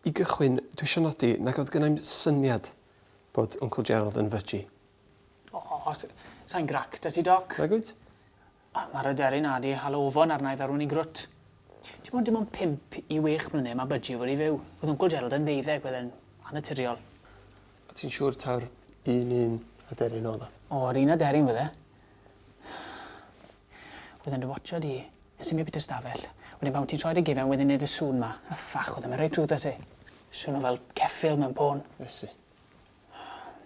I gychwyn, dwi isio nodi nag oedd gynna i'm syniad bod Wncwl Gerald yn fudgy. O, sai'n grac 'da ti, Doc. Nag wyt? Mae'r aderyn 'na 'di hala ofon arna i fel ro'n i'n grwt. Ti'n gwbod dim ond pump i wech mlynedd mae Budgie fod i fyw. Oedd Wncwl Gerald yn ddeuddeg, wedd e'n annaturiol. A ti'n siŵr taw'r un un aderyn oedd o? O, yr un aderyn wedd e. Wedd e'n dy watsio di yn symud bit y stafell. Wedyn pan wyt ti'n troi dy gefen wedd e'n neud y sŵn 'ma. Y ffach oedd e'n mynd reit drwyddo ti. Swno fel ceffyl mewn pôn. Iesu.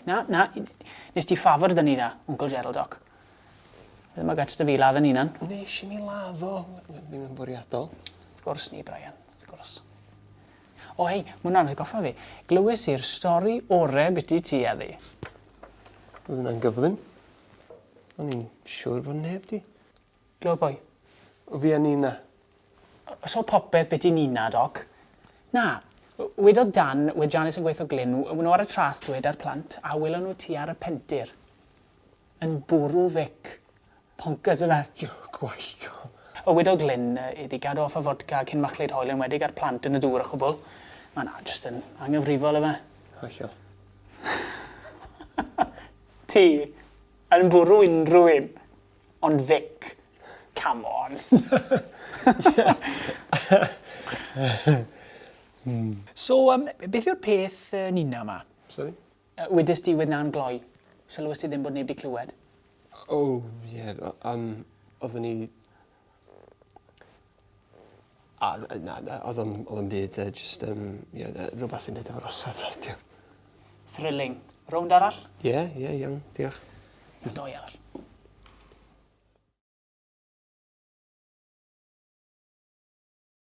Na, na, nes ti ffafr 'da ni 'na, Wncwl Gerald Doc. Ddim o guts 'da fi ladd 'yn hunan. Nes i'm 'i ladd o, ddim yn fwriadol. Wrth gwrs ni, Brian, wrth gwrs. O hei, ma' hwnna'n atgoffa fi. Glywes i'r stori ore biti ti heddi. Oedd hwnna'n gyflym. O'n i'n siŵr bod neb 'di. Glywed pwy? O fi a Nina. So popeth biti Nina, Doc. Na, wedodd Dan, wedd Janice yn gweitho Glyn, wen nhw ar y traeth dwed a'r plant, a welon nhw ti ar y pentir. Yn bwrw fic. Poncas yfe? Io, gwallgo. O wedodd Glyn iddi gadw off y fodca cyn machlud haul enwedig a'r plant yn y dŵr a chwbl. Ma' 'na jyst yn anghyfrifol yfe? Hollol. Ti yn bwrw unrhyw un. Ond Vic, come on. So, um, beth yw'r peth uh, Nina yma? Sorry? Wedest ti with Nan Gloi. Sylwes ti ddim bod neb 'di clywed? Oh, ie, yeah, um, oeddwn i... A, na, na, oedd o'n, oedd o'n byd, uh, just, um, yeah, rhywbeth i wneud efo'r orsaf radio. Thrilling. Rownd arall? Ie, yeah, ie, yeah, iawn, diolch. Doi arall.